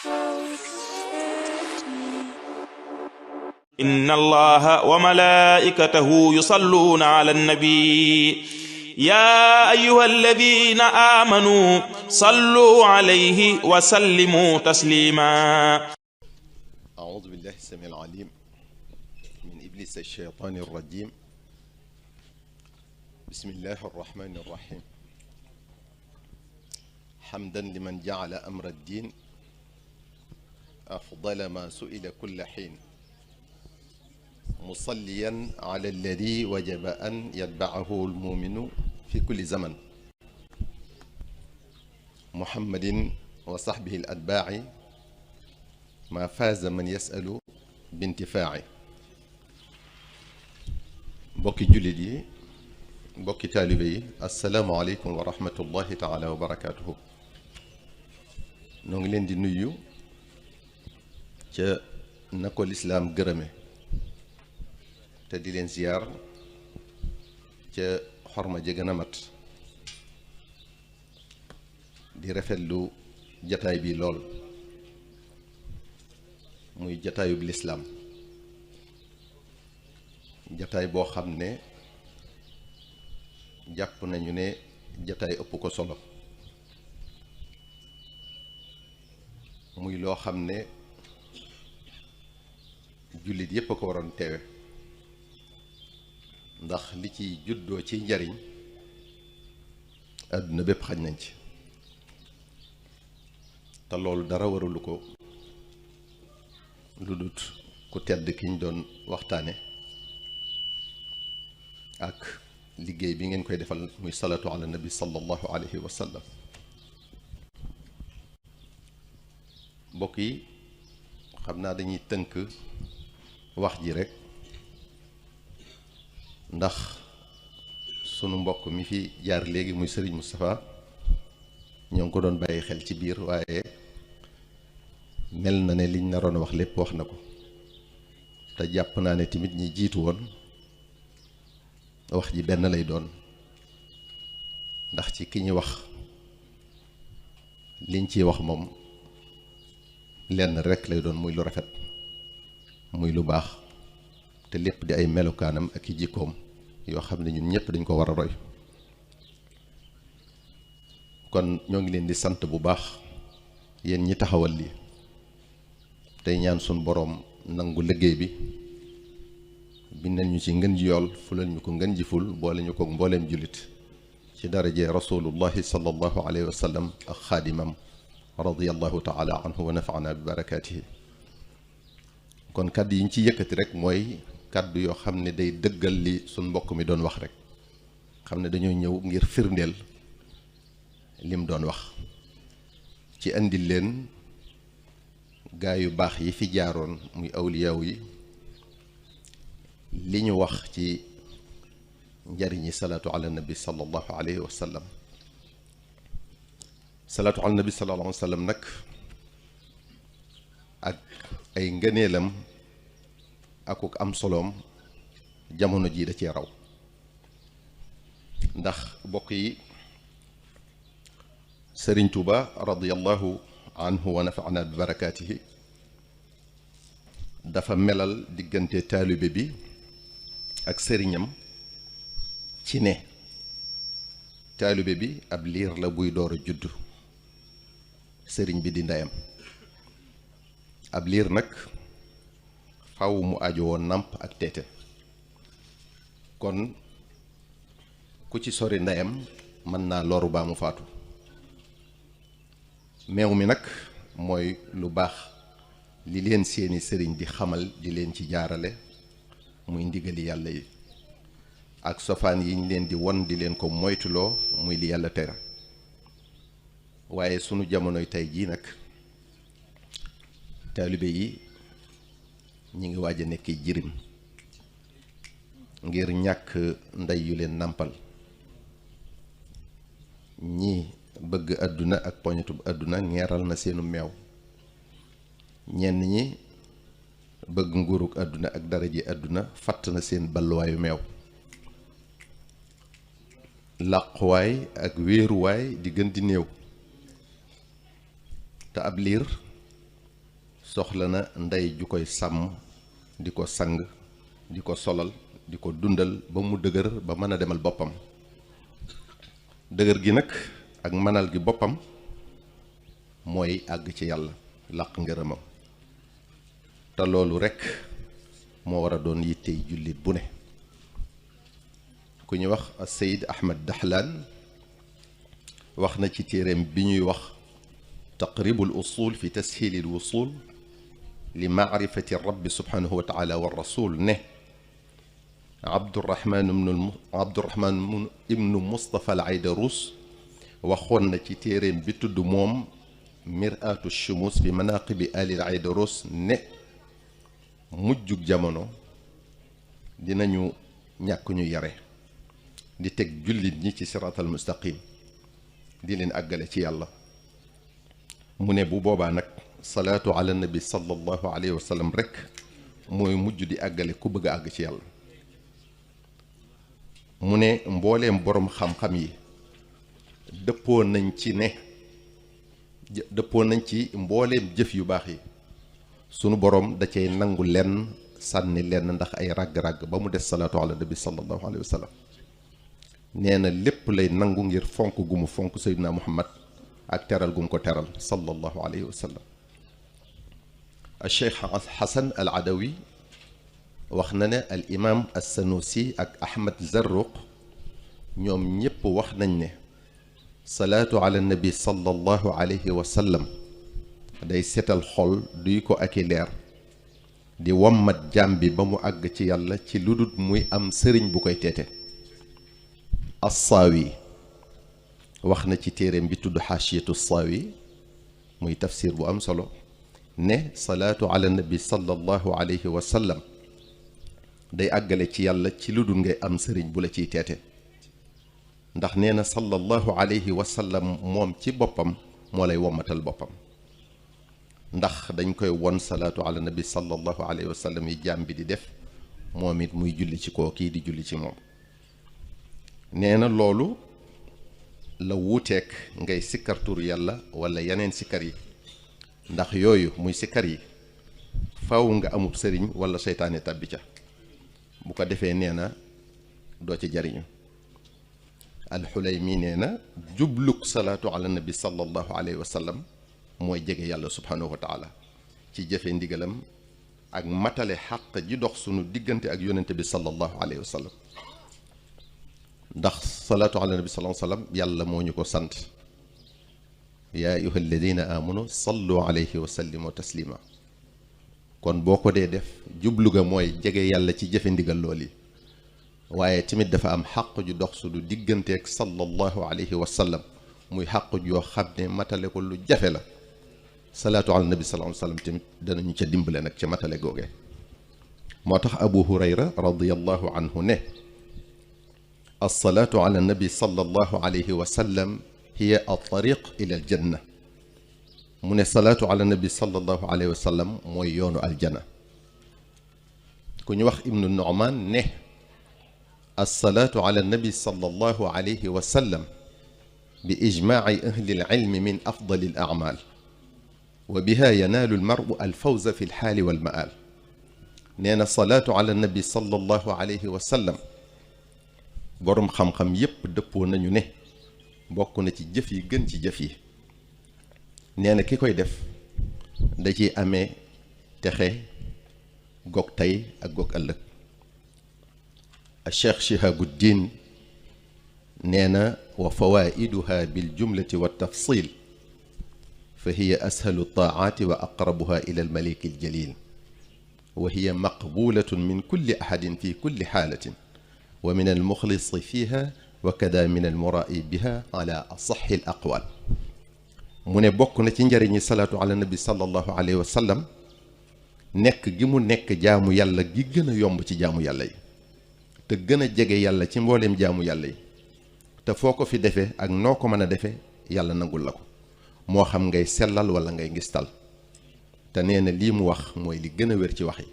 إن الله وملائكته يصلون على النبي يا أيها الذين آمنوا صلوا عليه وسلموا تسليما. أعوذ بالله السميع العليم من إبليس الشيطان الرجيم. بسم الله الرحمن الرحيم. حمدا لمن جعل أمر الدين أفضل ما سئل كل حين، مصليا على الذي وجب أن يتبعه المؤمن في كل زمن، محمد وصحبه الأتباع ما فاز من يسأل بانتفاعه. mbokki jullit yi, mbokki taalibe yi, assalaamu aleykum wa rahmatullahi taala wa barakaatuhu. noo ngi leen di nuyu ca na ko lislaam gërëme te di leen ziyaar ca xorma ji gën a mat. di rafetlu jataay bi lool, muy jataayub lislaam, jataay boo xam ne jàpp nañu ne jataay ëpp ko solo, muy loo xam ne jullit yépp a ko waroon teewe, ndax li ci juddoo ci njariñ àdduna bépp xaj nañ ci, te loolu dara waralu ko lu dut ku tedd ki ñu doon waxtaane ak liggéey bi ngeen koy defal muy salatu ala nabi sallallahu alayhi wa sallam. mbokk yi, xam naa dañuy tënk wax ji rekk, ndax sunu mbokk mi fi jaar léegi muy Serigne Moustapha ñoo ngi ko doon bàyyi xel ci biir, waaye mel na ne liñ naroon a wax lépp wax na ko. te jàpp naa ne tamit ñi jiitu woon wax ji benn lay doon, ndax ci ki ñi wax liñ ciy wax moom lenn rekk lay doon, muy lu rafet, muy lu baax, te lépp di ay melokaanam ak i jikkoom yoo xam ne ñun ñëpp dañ ko war a roy. kon ñoo ngi leen di sant bu baax yéen ñi taxawal lii, tey ñaan sun boroom nangu liggéey bi, bindal ñu ci ngën ji yool, fulal ñu ko ngën ji ful, boole ñu ko mbooleem jullit ci daraje rasulullahi sallallahu alayhi wa sallam ak xaadimam radiyallahu taala anhu wa nafaana bi barakaatihi. kon kàddu yi ñu ci yëkkati rek mooy kàddu yoo xam ne day dëggal li suñ mbokk mi doon wax rek, xam ne dañoo ñëw ngir firndeel lim doon wax, ci andil leen gaa yu baax yi fi jaaroon muy awliyaaw yi li ñu wax ci njariñi salaatu ala nabi sallallahu alayhi wa sallam. salaatu ala nabi sallallahu alayhi wa sallam nag ak ay ngëneelam akuk am soloom jamono jii da cee raw, ndax bokk yi Sëriñ Tuuba radiyallahu anhu wa nafaana bi barakaatihi dafa melal diggante taalibe bi ak sëriñam ci ne taalibe bi ab liir la buy door a juddu, sëriñ bi di ndeyam. ab liir nag faw mu aju woon nàmp ak teete, kon ku ci sori ndeyam mën naa loru baa mu faatu. meew mi nag mooy lu baax li leen seeni sëriñ di xamal di leen ci jaarale, muy ndigali yàlla yi, ak sofaan yi ñu leen di won di leen ko moytuloo, muy li yàlla tere. waaye sunu jamonoy tey jii nag taalibe yi ñi ngi waaj a nekk jirim ngir ñàkk ndey yu leen nàmpal. ñii bëgg àdduna ak poñetub àdduna ngeeral na seenu meew, ñenn ñi bëgg nguuruk àdduna ak daraje àdduna fatt na seen balluwaayu meew. làquwaay ak wéeruwaay di gën di néew, te ab liir soxla na ndey ju koy sàmm di ko sang di ko solal di ko dundal ba mu dëgër ba mën a demal boppam. dëgër gi nag ak mënal gi boppam mooy àgg ci yàlla làq ngërëmam te loolu rekk moo war a doon yittey jullit bu ne. ku ñuy wax Seyd Ahmad Dahlan wax na ci téereem bi ñuy wax taqribul usul fi tashilil wusul li maarifati rabbi subhanahu wa taala wa rasul ne Abdurahman ibnu Mustafa al Aydarus waxoon na ci téereem bi tudd moom mir'atu shumus fi manaqibi alil Aydarus ne mujjug jamono dinañu ñàkk ñu yare di teg jullit ñi ci siraatal mustaqim di leen àggale ci yàlla. mu ne bu boobaa nag salaatu ala nabi sallallahu alayhi wa sallam rek mooy mujj di àggale ku bëgg a àgg ci yàlla. mu ne mbooleem boroom xam-xam yi dëppoo nañ ci mbooleem jëf yu baax yi sunu boroom da cay nangu lenn sànni lenn ndax ay ràgg-ràgg ba mu des salaatu ala nabi sallallahu alayhi wa sallam. nee na lépp lay nangu ngir fonk gu mu fonk Seydina Muhammad ak teral gu mu ko teral sallallahu alayhi wa sallam. al Cheikh Xasan al Adawi wax na ne al imam as Sanusi ak Ahmad Zarruq ñoom ñépp wax nañ ne salaatu ala nabi sallallahu alayhi wa sallam day setal xol duy ko ak i leer di wommat jaam bi ba mu àgg ci yàlla ci lu dul muy am sëriñ bu koy teete. Assaawi wax na ci téereem bi tudd xaashiyatu Saawi muy tafsir bu am solo ne salaatu ala nabi sallallahu alayhi wa sallam day àggale ci yàlla ci lu dul ngay am sëriñ bu la ciy teete ndax nee na sallallahu alayhi wa sallam moom ci boppam moo lay wommatal boppam ndax dañ koy won salaatu ala nabi sallallahu alayhi wa sallam yi jaam bi di def moom it muy julli ci koo kii di julli ci moom. nee na loolu la wuuteek ngay sikkar tur yàlla wala yeneen sikkar yi ndax yooyu muy sikkar yi faw nga amub sëriñ wala seytaane tàbbi ca bu ko defee nee na doo ci jariñu. alxulaymi nee na jubluk salaatu ala nabi sallallahu alayhi wa sallam mooy jege yàlla subhanahu wa taala ci jëfe ndigalam ak matale xàq ji dox sunu diggante ak yonente bi sallallahu alayhi wa sallam. ndax salaatu ala nabi sallallahu alayhi wa sallam yàlla moo ñu ko sant yaa ayuha alladina amanu sallu alayhi wa sallimu taslima kon boo ko dee def jublu ga mooy jege yàlla ci jëfe ndigal lool yi waaye tamit dafa am xàq ju dox su du digganteeg sallallahu alayhi wa sallam muy xàq joo xam ne matale ko lu jafe la salaatu ala nabi sallallahu alayhi wa sallam tamit danañu ca dimbale nag ca matale googe. moo tax Abu Hurayra radiyallahu anhu ne alsalaatu ala nabi sallallahu alayhi wa sallam hiya altariq ila aljanna. mu ne salaatu ala nabi sallallahu alayhi wa sallam mooy yoonu aljana. ku ñu wax ibnu Nu'man ne alsalaatu ala nabi sallallahu alayhi wa sallam bi ijmaaci ahli alcilmi min afdali alacmaal wa biha yanaalu almaru alfawza fi alxaali walmaal. nee na salaatu ala nabi sallallahu alayhi wa sallam boroom xam-xam yépp dëppoo nañu ne bokk na ci jëf yi gën ci jëf yi. nee na ki koy def da ciy amee texe goog tey ak goog ëllëg. Cheikh Shihabuddin nee na wa fawaiduha bil jumlati wa tafsil fa hiya ashalu taaati wa aqrabuha ila almaliki aljalil wa hiya maqbulatun min kulli ahadin fi kulli xaalatin wa min almuxlisi fiha wa kada min almurai biha ala asaxi al aqwal. mu ne bokk na ci njëriñi salaatu ala nabi sallallahu alayhi wa sallam nekk gi mu nekk jaamu yàlla gi gën a yomb ci jaamu yàlla yi te gën a jege yàlla ci mbooleem jaamu yàlla yi te foo ko fi defee ak noo ko mën a defee yàlla nangul la ko moo xam ngay sellal wala ngay ngistal te nee na lii mu wax mooy li gën a wér ci wax yi.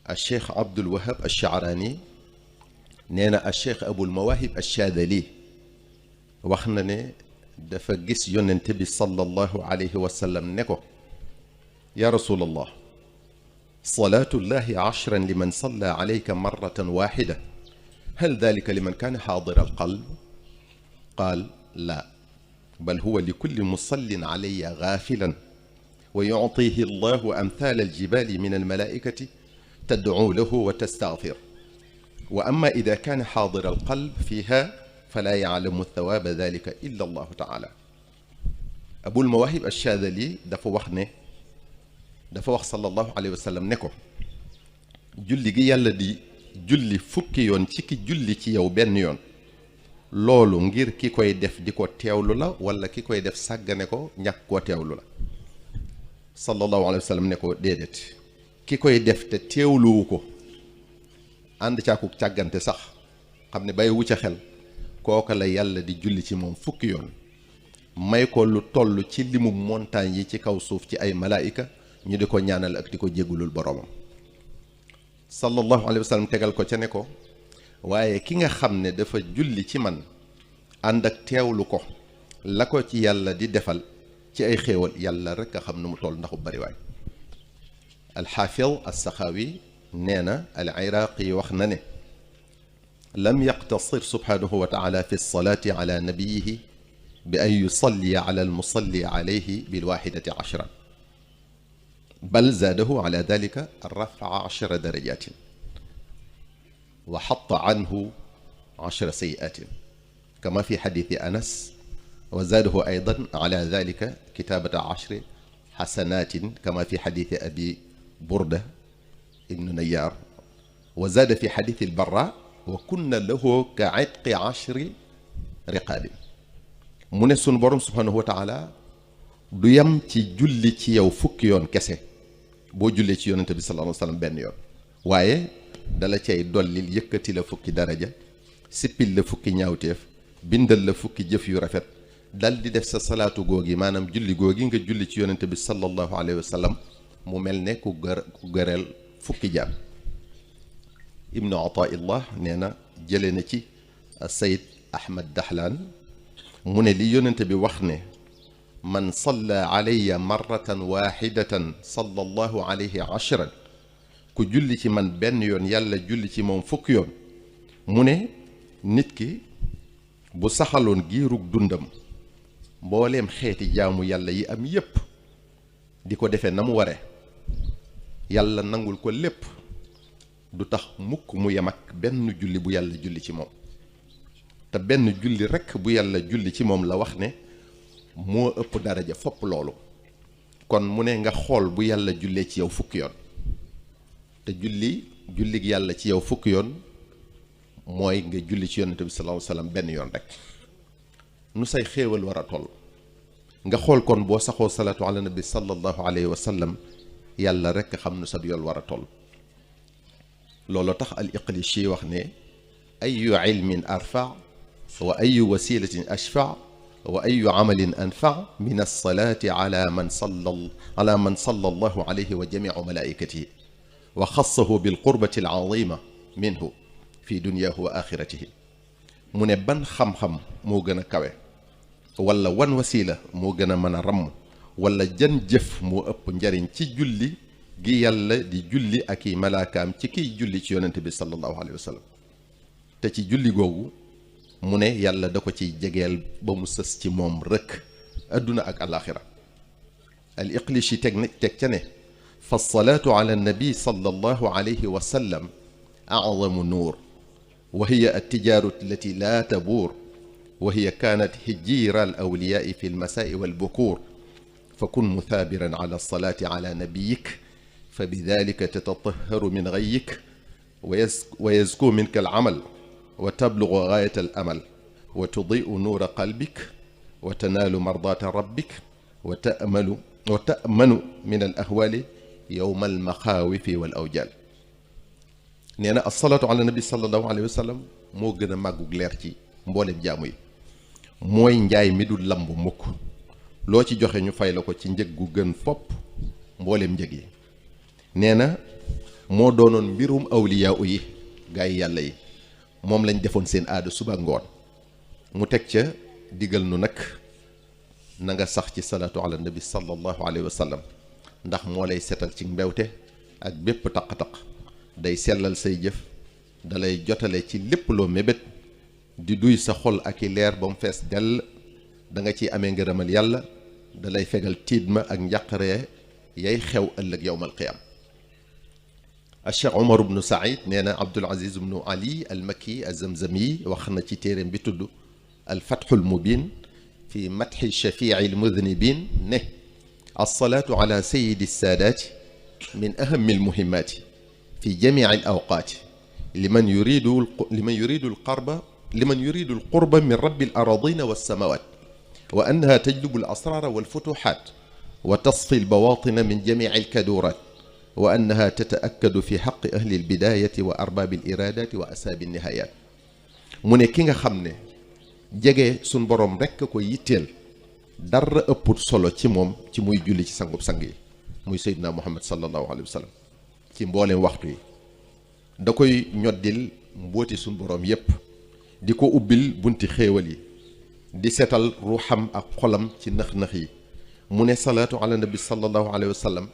al cheikh Abdul Wahab al Shaarani nee na al cheikh Abul Mawahib al Shaadili wax na ne dafa gis yonente bi sallallahu alayhi wa sallam ne ko ya rasulallah salaatullahi 10 liman salla alayka marratan waxida hal dalika liman kaana xaadira alqalb qaal laa bal huwa li kulli musallin alayya gaafilan wa yuctihi allahu amthaala aljibaali min almalaa'ikati tad'uu lahu wa tastaghfir wa amma ida kaana xaadira alqalb fiha falaa yaclamu thawaaba dalika illa allahu taala. abul mawaahib ash-shaadili dafa wax sallallahu alayhi wa sallam ne ko julli gi yàlla di julli fukki yoon ci ki julli ci yow benn yoon loolu ngir ki koy def di ko teewlu la wala ki koy def sàggane ko ñàkk koo teewlu la. sallallahu alayhi wa sallam ne ko déedéet ki koy def te teewluwu ko ànd caakuk càggante sax xam ne bàyyi wu ca xel kooka la yàlla di julli ci moom fukki yoon may ko lu toll ci limu montagne yi ci kaw suuf ci ay malaayika ñu di ko ñaanal ak di ko jéggulul boroomam. sallallahu alayhi wa sallam tegal ko ca ne ko waaye ki nga xam ne dafa julli ci man ànd ak teewlu ko la ko ci yàlla di defal ci ay xéewal yàlla rek a xam nu mu toll ndaxu bariwaay. alxaafid alsaxaawi nee na al iraaqi wax na ne lam yaqtasir subhanahu wa taala fi lsalaati ala nabiyihi bi an yusalli ala almusalli alayhi bilwaxidati 10 bal zaadahu ala dalika rafa'a 10 darajatin wa xatta anhu 10 sayyi'atin kama fi xadiisi Anas wa zaadahu aydan ala dalika kitaabata 10 xasanatin kama fi xadiisi abi Burda ibnu Nayyaar wa zaada fi xadiisi al-Barraa wa kunna lahu ka 'itqi 10 riqaabin. mu ne sunu borom subhaanahu wa taala du yam ci julli ci yow fukki yoon kese boo jullee ci yonente bi sallallahu alayhi wa sallam benn yoon waaye dala cay dollil yëkkati la fukki daraja sippil la fukki ñaawteef bindal la fukki jëf yu rafet dal di def sa salaatu googi maanaam julli googi nga julli ci yonente bi sallallahu alayhi wa sallam mu mel ne ku gëreel fukki jaam. ibnu ataillah nee na jële na ci sayid ahmad dahlaan mu ne li yonente bi wax ne man salla alayya marratan waxidatan sallallahu alayhi 10 ku julli ci man benn yoon yàlla julli ci moom fukki yoon mu ne nit ki bu saxaloon giirug dundam mbooleem xeeti jaamu yàlla yi am yépp di ko defee na mu ware yàlla nangul ko lépp du tax mukk mu yem ak benn julli bu yàlla julli ci moom te benn julli rekk bu yàlla julli ci moom la wax ne moo ëpp daraja fopp loolu. kon mu ne nga xool bu yàlla jullee ci yow fukki yoon te jullig yàlla ci yow fukki yoon mooy nga julli ci yonente bi sallallahu alayhi wa sallam benn yoon rek nu say xéewal war a toll. nga xool kon boo saxoo salaatu ala nabi sallallahu alayhi wa sallam yàlla rek xam nu sab yool war a toll. loolu tax al iqlishi wax ne ayu ilmin arfa wa ayu wasilatin ashfa wa ayu amalin anfa min alsalaati ala man salla allahu alayhi wa jamiu malaikatihi wa xassahu bilqurbati alazima minhu fi dunyahu wa axiratihi. mu ne ban xam-xam moo gën a kawe wala wan wasila moo gën a mën a ramm wala jan jëf moo ëpp njariñ ci julli gi yàlla di julli ak i malaakaam ci kiy julli ci yonente bi sallallahu alayhi wa sallam. te ci julli googu mu ne yàlla da ko ciy jegeel ba mu sës ci moom rëkk adduna ak alaxira. al iqlishi teg ca ne fa salaatu ala nabi sallallahu alayhi wa sallam a'zamu nuur wa hiya attijaaru allati laa tabuur wa hiya kaanat hijjiira al awliyaai fi almasaa'i walbukuur fa kun muthaabiran ala salaati ala nabiyik fa bidalika tatatahharu min gayyik wa yazku minka al amal wa tablugu gaayata al amal wa tudiu nuura qalbik wa tanaalu mardaata rabbik wa ta'manu min al ahwaali yowma al maxaawifi wal awjaal. nee na asalaatu ala nabi sallallahu alayhi wa sallam moo gën a màggug leer ci mboolem jaamu yi mooy njaay mi du lamb mukk loo ci joxe ñu fay la ko ci njëg gu gën fopp mboolem njëg yi. nee na moo doonoon mbirum awliyaa yi gaa yi yàlla yi moom lañ defoon seen aada suba ngoon. mu teg ca digal nu nag na nga sax ci salaatu ala nabi sallallahu alayhi wa sallam ndax moo lay setal ci mbewte ak bépp taq-taq day sellal say jëf dalay jotale ci lépp loo mébét di duy sa xol ak i leer ba mu fees dell da nga ciy amee ngërëmal yàlla dalay fegal tiidma ak njàqaree yay xew ëllëg yowmal qiyaam Cheikh Omar ibnu Saïd nee na Abdul Aziz ibnu Ali al Makki az-Zamzami wax na ci téeréem bi tudd al Fathul Mubin fi madxi shafii al mudnibin ne alsalaatu ala sayidi saadaati min ahami almuhimmaati fi jamici al awqaati liman yuridu alqurba min rabbi al aradina walsamawaat wa annaha tajlubu al asraara walfutuxaat wa tasfi al bawaatina min jamici alkaduuraat wa annaha tataakkadu fi xaqi ahli albidaayati wa arbaabi al iraadaati wa asaabi nnihayaat mu ne ki nga xam ne jege suñ boroom rekk ko yitteel dara ëpput solo ci moom ci muy julli ci sangub sang yi muy Seydina Muhammad sallallahu alayhi wa sallam ci mbooleem waxtu yi da koy ñoddil mbooti suñ boroom yépp di ko ubbil bunti xéewal yi di setal ruuxam ak xolam ci nëx-nëx yi mu ne salaatu ala nabi sallallahu alayhi wa sallam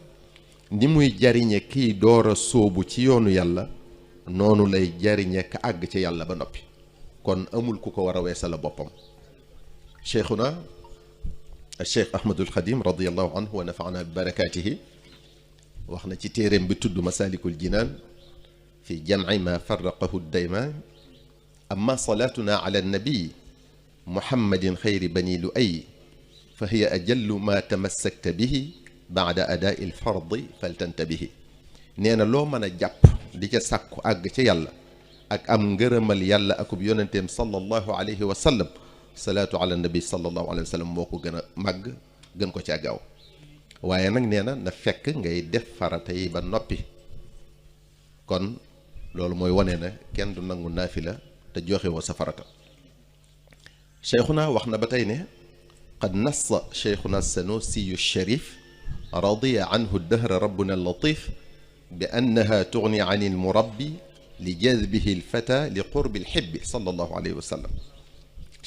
ni muy jariñe kiy door a sóobu ci yoonu yàlla noonu lay jariñe ka àgg ci yàlla ba noppi kon amul ku ko war a weesala boppam cheikhuna cheikh ahmadul xadim radiallahu anhu wa nafaana bi barakaatihi wax na ci téeréem bi tudd masalikul jinaan fi jamci ma farraqahu daymaan amma salaatuna ala annabii muhammadin xayri bani lu'ay fa hiya ajallu ma tamassakta bihi baada adaai alfardi faltantabihi nee na loo mën a jàpp di ca sàkku àgg ca yàlla ak am ngërëmal yàlla akub yonenteem sallallahu alayhi wa sallam salaatu ala nabi sallallahu alayhi wa sallam moo ko gën a màgg gën ko caa gaaw waaye nag nee na fekk ngay def farata yi ba noppi kon loolu mooy wane na kenn du nangu naafila te joxe woo sa farata cheikhuna wax na ba tey ne qad nassa cheikhuna sanusiyu sharif radiya anhu dahra rabbuna latif bi annaha tugni an almurabbi li jazbihi alfata li qurbi alxibbi sallallahu alayhi wa sallam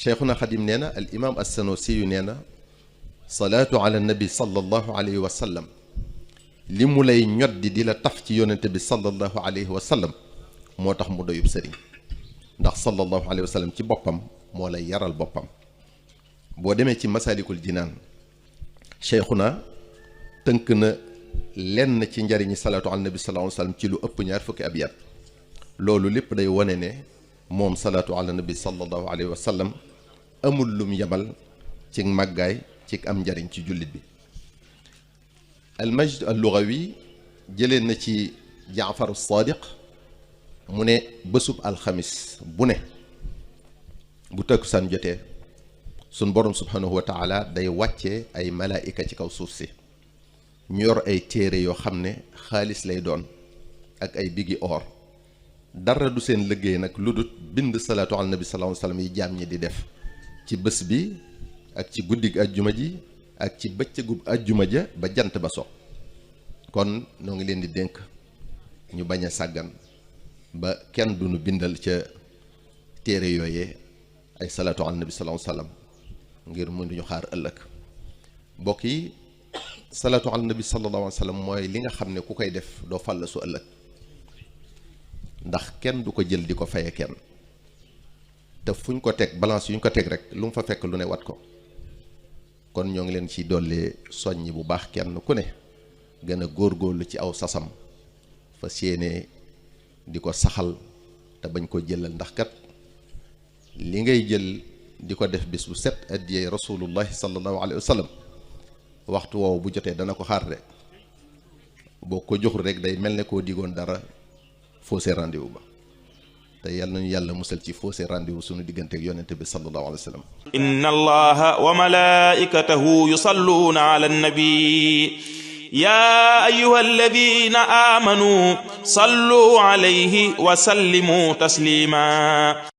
cheikhuna xadim nee na al imam assanusiyu nee na salaatu ala nabi sallallahu alayhi wa sallam li mu lay ñoddi di la taf ci yonente bi sallallahu alayhi wa sallam moo tax mu doyub sëriñ ndax sallallahu alayhi wa sallam ci boppam moo lay yaral boppam boo demee ci masalikul jinaan cheikhuna tënk na lenn ci njariñi salaatu ala nabi sallallahu alayhi wa sallam ci lu ëpp ñaar fukki abyaat loolu lépp day wane ne moom salaatu ala nabi sallallahu alayhi wa sallam amul lum yebal ci màggaay ci am njariñ ci jullit bi al majd al lugawi jëlee na ci jaafaru sadiq mu ne bésub alxamis bu ne bu takkusaan jotee sun borom subhanahu wa taala day wàccee ay malaayika ci kaw suuf si ñu yor ay téere yoo xam ne xaalis lay doon ak ay bigi or dara du seen liggéey nag lu dul bind salaatu ala nabi sallallahu alayhi wa sallam yi jaam ñi di def ci bés bi ak ci guddig ajjuma ji ak ci bëccëgub ajjuma ja ba jant ba so kon noo ngi leen di dénk ñu bañ a sàggan ba kenn du nu bindal ca téere yooyee ay salaatu ala nabi sallallahu alayhi wa sallam ngir mënuñu xaar ëllëg mbokk yi salaatu ala nabi sallallahu alayhi wa sallam mooy li nga xam ne ku koy def doo fàll su ëllëg ndax kenn du ko jël di ko faye kenn te fu ñu ko teg balance yu ñu ko teg rek lu mu fa fekk lu ne wat ko kon ñoo ngi leen ci dollee soññi bu baax kenn ku ne gën a góorgóorlu ci aw sasam fas yéene di ko saxal te bañ ko jëlal ndax kat li ngay jël di ko def bis bu set addiyee rasulullahi sallallahu alayhi wa sallam waxtu woowu bu jotee dana ko xaar de boo ko joxul rek day mel ne koo digoon dara faussé rendez-vous ba te yàlla nañu yàlla musal ci faussé rendez-vous sunu diggante ak yonente bi sallallahu alayhi wa sallam inna allaha wa malaikatahu yusalluna ala annabi ya ayyuha alladhina amanu sallu alayhi wa sallimu taslima